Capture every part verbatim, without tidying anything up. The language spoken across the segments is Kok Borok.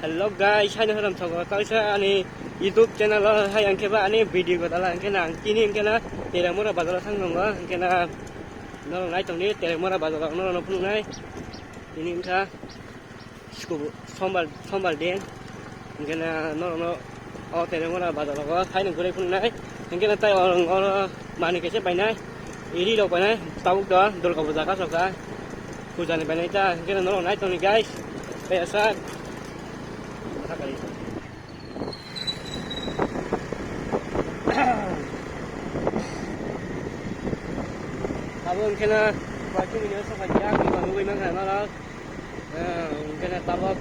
Hello guys, haino horom thogo kaisa ani YouTube channel o hai ang khe ba ani video ko dala ang khe na ang tini ang khe na Teramura bazar o thang nongo ang khe na norok nai tongni Teramura bazar o norok no phunuknai tini wngkha. Sukubur, sombar, sombar din. Hingke na norokno o Teramura bazar rogo thaino gurui phunuknai. Hingke na tai oro, oro manui kaisa painai. Iri rok painai. Tabuk to Durga puja kaso kha. Puja ni painai ta. Hingke na norok nai tongni guys. Kaya sak. Abo hingke na. Koi chini no sokai ya. Koi nugui mangkha norok. Hingke na tabok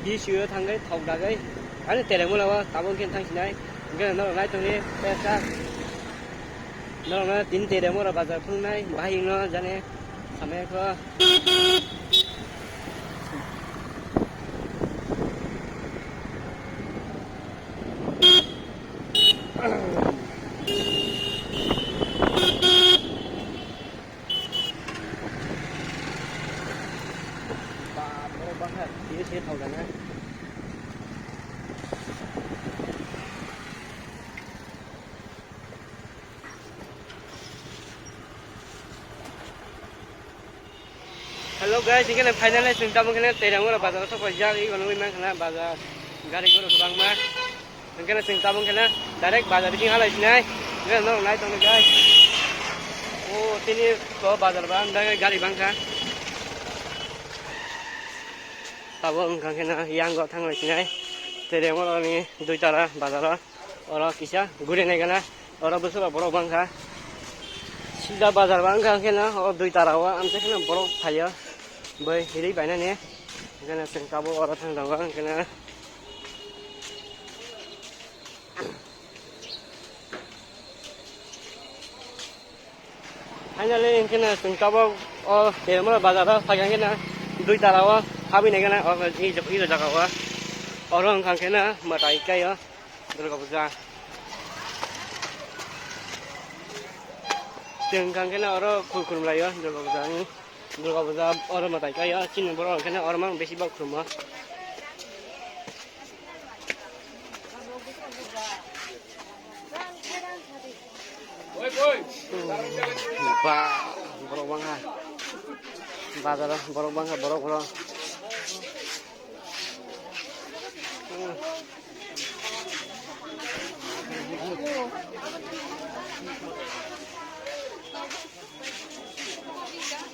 B C O thangwi thok dagwi ani Teramura o tabok hingke thang sinai hingke norok nai tongni tesa norok no tini Teramura bazar phunuknai bahai no jani samaya kho. Ba, borok bangkha, tini se thok jana. Hello guys, hingke finally chwng tabuk khe Teramura bazar o sokphaijak, ego nugui mankha na bazar gari goro kwbangma. Hingke chwng tabuk khe direct bazar bising halai sinai. Hingke norok nai tongdi guys. O tini to bazar ba ang dagwi gari bangkha. Tabuk wngkha khe na yango thanglai sinai. Teramura ni dui tala bazar o. Oro kisa guri nai gana. Oro bwswk borok bangkha. Sida bazar bangkha khe na o dui tala o amtwi khe na borok phaio. Bai ri bainani. Hingke chwng tabuk oro thang tongo hingke na. Finally, hingke na chwng tabuk o Teramura bazar o phaikha hingke na dui tala o habwi nai gana o i jaga o. Oro wngkha hingke na mwtai kai o Durga puja. Chwng wngkha hingke na oro khul khulum lai o Durga puja ni. Durga puja oro mwtai kai o chini borok hingke na oro mang besi bok khulum o. Ba, borok bangkha. Bazar o borok bangkha, borok, borok.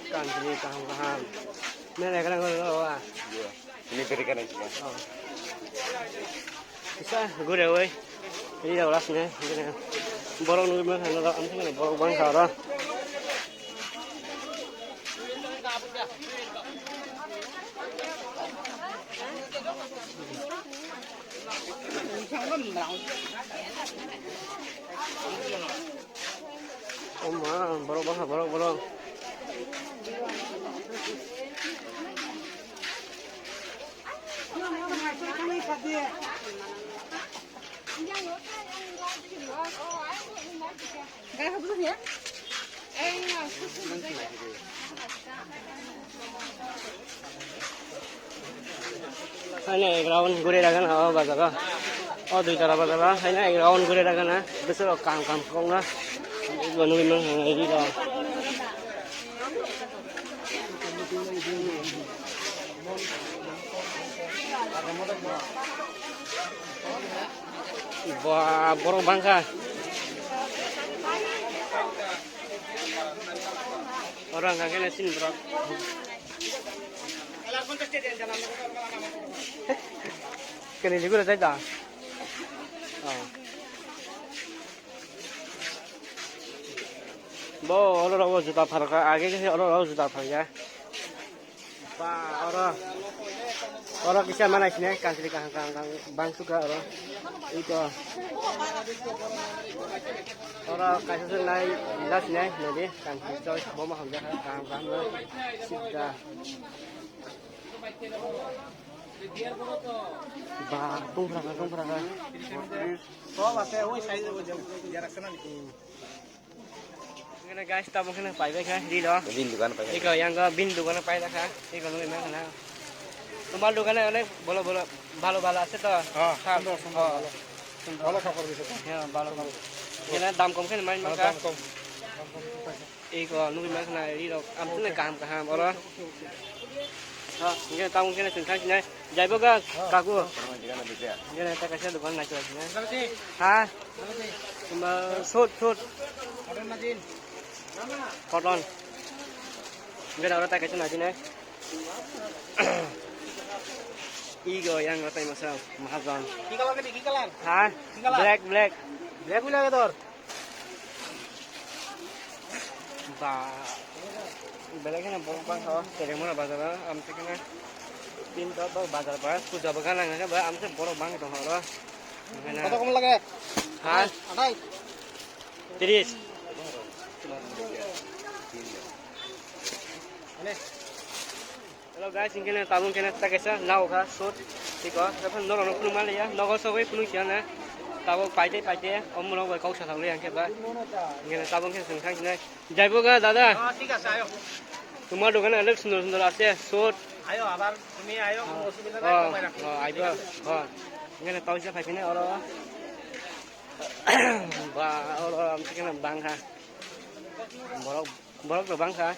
Kanchili kaham kaham. Nang ekra ngolo wa. Ini beri kan aja. Kisa gure woi. Ini dah ulas nih. Borok nunggu mana dah, anting borok bangkha dah. Oma, borok bangkha, borok, borok. Haino ek round guri ragana o bazar o. O dui tala bazar o haino ek round guri ragana. Bwswk rok kam kam kok na. Bo nugwi mano ri rok. Ba, borok bangkha. Oro wngkha khe sini borok. Kene jigura jai da. Oh. Bo oro rogo juta pharkha, age khe oro rogo juta pharya. Ba, oro, oro kisa manai sini, kangkiri kaham kaham kaham bang suka oro. Ito. Oro kaisa sung nai, last nai, nadi, kangkiri choi, boma hamja kaham kaham no. Sida. Ba, tungphra ka, tungphra ka. Hingke guys, tabuk khe paibai kha rilo. Bin dukan pai. Iko yang go bin dukan pai da kha. Iko nungwi man khana. Mal dogane onek bolo bolo, bhalo bhalo ase to? Ha, ha, sundor, sundor, oh, bhalo. Sundor. Bhalo kapor bise to? Ha, bhalo kapor. Sundor. Ena dam kom khe mai mangka? Ha, dam kom. Dam kom khe paisa. Ei ko nugui mangkha na ri rok. Am tene kaham kaham oro. Ha, nge tamo khe na tong thang sinai. Jaibo ga, ha, kaku. Nge na ta kaisa dogan nai chwrai sinai. Ha? Ma, suit, suit. Cotton. Nge na oro ta kaisa nai sinai. Igo yang rata masa mahajan. Ki color ke, ki color? Ha? Ki color? Black, black. Black wila ke dor. Ba, belai kheno borok bangkha o Terimura bazar o, amtwi kheno tin to bo bazar ba puja bo gana hwnkhe ba amtwi borok bang tongkha oro. Koto kom lage? Ha? Adai. Tiris. Hello guys, hinkhe tabuk hinkhe ta kaisa nao kha shoot tiko, tei phano norok no phunuk manliya, nogo sogwi phunuk siya na. Tabuk paite paite o mwnok bai kok sathok liya hinkhe ba. Hinkhe tabuk hinkhe chwng thang sinai. Jaibo ga dada. Oh, thik ase, ayo. Tomar dokane onek sundor sundor ase, shoot. Ayo, abar tumi ayo, oh, osubidha nai, oh, tomai rakho. Oh, aibo. Oh. Hinkhe tawisa phai phine oro. Ba, oro amtwi kheno bangkha. Borok Borok rok bangkha.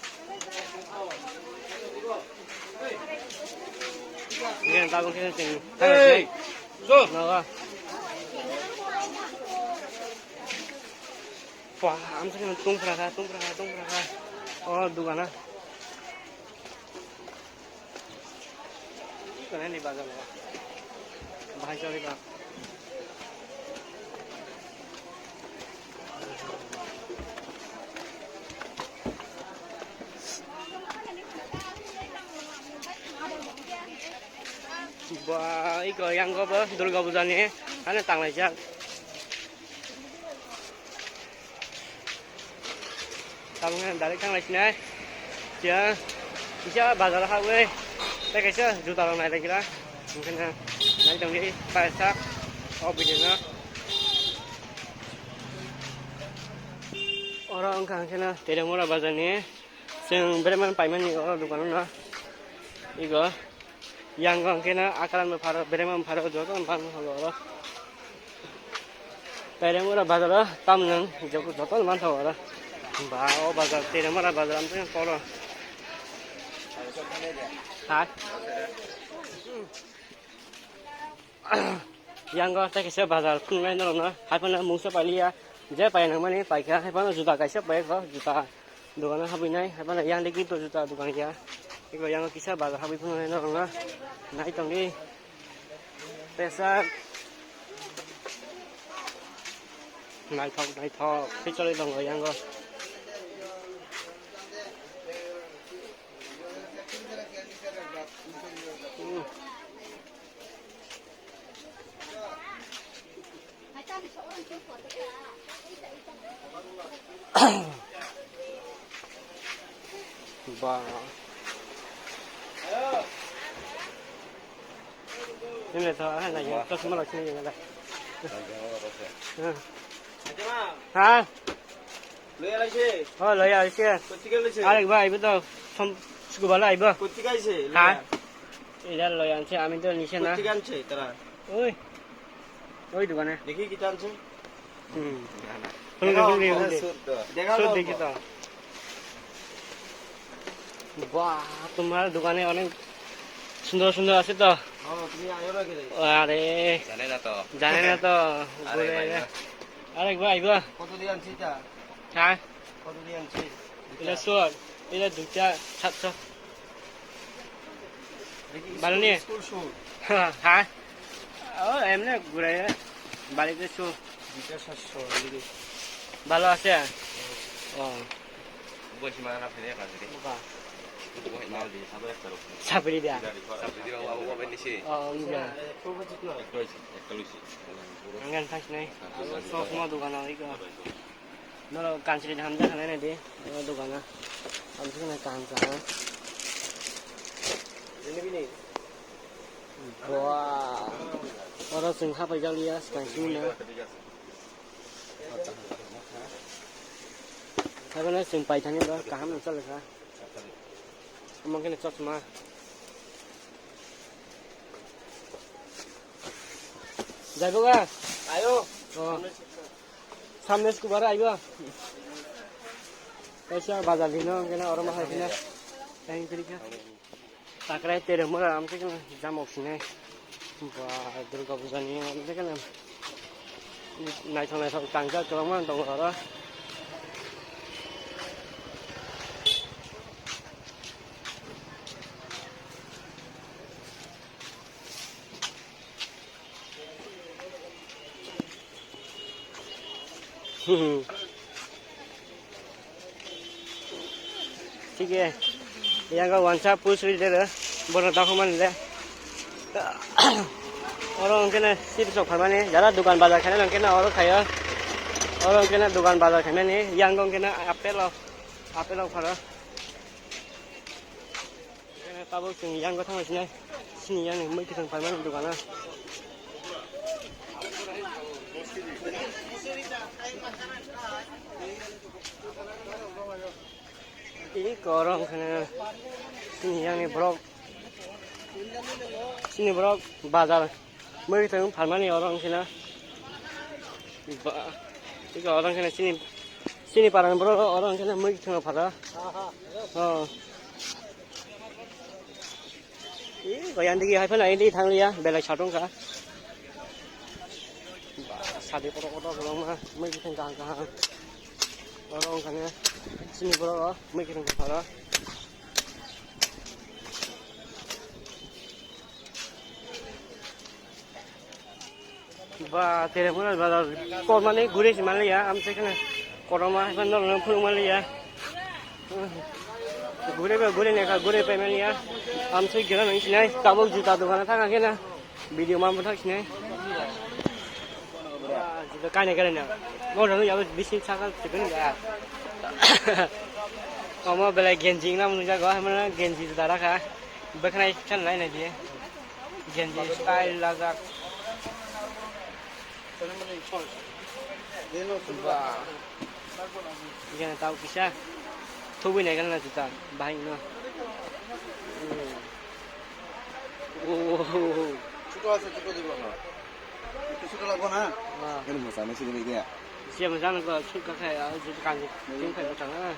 Nini tabuk khe chwng. Hey! Go! Nogo. Wah, amsa khe tungphra kha, tungphra kha, tungphra kha. O dogana. Kone ni bazar ba. Bahai chori ba. Ba, iko yang go ba Durga Puja ni, ano tanglaijak. Tabukhe direct thanglai sinai. Chwng kisa bazar o habwi tei kaisa juta rok nailaigra. Hwnkhe nai tongdi paisa o video no. Oro wngkha hwnkhe no Terimura bazar ni. Chwng beremani paimani oro dogano no. Igo. Yang hwnkhe no akaran bo pharo, berema bo pharo, joto no phano oro. Terimura bazar o tamni joto no manthogo oro. Ba o bazar Terimura bazar amtwi koro. Ha? Yang o tei kaisa bazar phunuknai norokno hai phano mungsa pailiya, je pai nangmani paikha, hai phano juta kaisa paikha, juta. Dogano habwi nai, hai phano yang digi to juta dogan ya. Eko yang kisa bazar habwi phano nai norok na. Nai tongdi. Pesa. Naithok, naithok. Khe choli tongo yang o. Hmm. Ba. Ini tuh, ah, lagi. Terus malah sini ya, lah. Ha? Loya laise? Oh, loya laise. Kotti gel laise? Arek bhai, ibo to som-, sukubala ibo. Kotti gaise? Ha? Loya? Ida loya anse, ami to nise na. Kotti ganse tara? Oi. Oi dogane. Dekhi kita anse? Hmm. Phunukdi, phunukdi, phunukdi. Dekha sud dekhi to. Bah, তোমার দোকানে অনেক সুন্দর সুন্দর আছে তো। ও, তুমি আয়ো না কেন? আরে। জানে না তো। জানে না তো। আরে ভাই, আরে ভাই, আইবো। কত দিয়ে আনছি এটা? হ্যাঁ? কত দিয়ে আনছি? এটা শো, এটা দুইটা সাতশো। ভালো নিয়ে? স্কুল শু। হ্যাঁ। ও, এমনি ঘুরে বাড়িতে শো। দুইটা সাতশো, এদিকে। ভালো আছে? হুম। ও। Buah si mana apa ni, apa ni? Buka. Buah mau di, apa ya, taruh? Sapri dia. Sapri dia, apa, apa, apa ni sih? Oh, iya. Ekta hoise, ekta hoise. Angan thang sinai. Sos ma dogan oi ko. Noro kansri hamja khanai nai de. O dogan a. Hamja khanai kaham kaham. Ini bini. Wah. Oro chwng hapai jak liya, swkang simi na. Haibano chwng paithani bo kaham no chalokha. Omo khe chosma. Jaibo ga? Ayo. Oh. Samne Sukubar aibo. Kaisa bazar dino, hwnkhe na oro ma hai khina. Thank you. Takrai tere mura amtwi kheno jamok sinai. Ba, Durga Puja ni amtwi kheno naithok naithok tangjak kwbangma tongo oro. Thik e, yang wansa push ri dere, bono dakhok mani le. Oro hwnkhe na chips rok phalmani, jara dukan bazar khainai hwnkhe na oro khaio. Oro hwnkhe na dukan bazar khainani, yang hwnkhe na apple rok, apple rok pharo. Tabuk chwng yang thangma sinai, chini yang mui kwthwng phaimani dogano. Tei korong kheno chini yang ni borok, chini borok bazar. Mui tong pharmani oro wngkhe na. Ba, iko oro wngkhe na chini, chini parani borok oro wngkhe na mui tong phara. Oh. Iko yang digi hai phano yang digi thang liya, belai satung kha. Ba, sadi kotor kotor kwbangma mui tong kaham kaham. Oro wngkha na chini borok mui tong phara. Ba, tere muna bazar kormani guri si manliya, amse kana korma haipan dol nang phung manliya. Guri ba guri ne ka guri pai manliya. Amse gira nang sinai, tabuk juta dogana thang khe na. Video ma bwthak sinai. Ba, juta kaine kaine na. Mo rano yabo bising saka sibin ba. Omo belai genji na munu jago, hamana genji juta rakha. Bwkhwnai khe nai nai di. Genji style lajak. Ba. Gana tau kisa. Thubui nai gana juta. Bahai no. Hmm. Oh. Chuto ase, chuto dibo na. Chuto lagbo na. Ah. Gana mo sana sini dia. Siya mo sana ko chuka kaya, juta kanji. Chuka ko sana.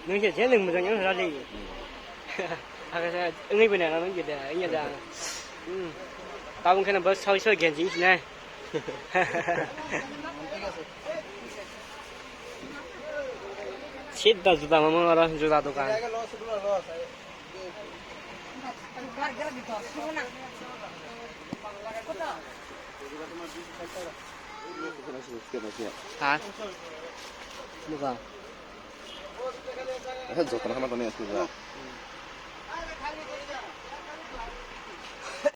Nung siya, siya nung mo sana rali. Hakhe wngwi bai nang nang da, wngya da. Hmm. Tabuk khe bo sawi sawi genji wngsinai. Sida juda mama oro juda dokan. Ha? Nuka. Eh, jotono hama toni asli ba.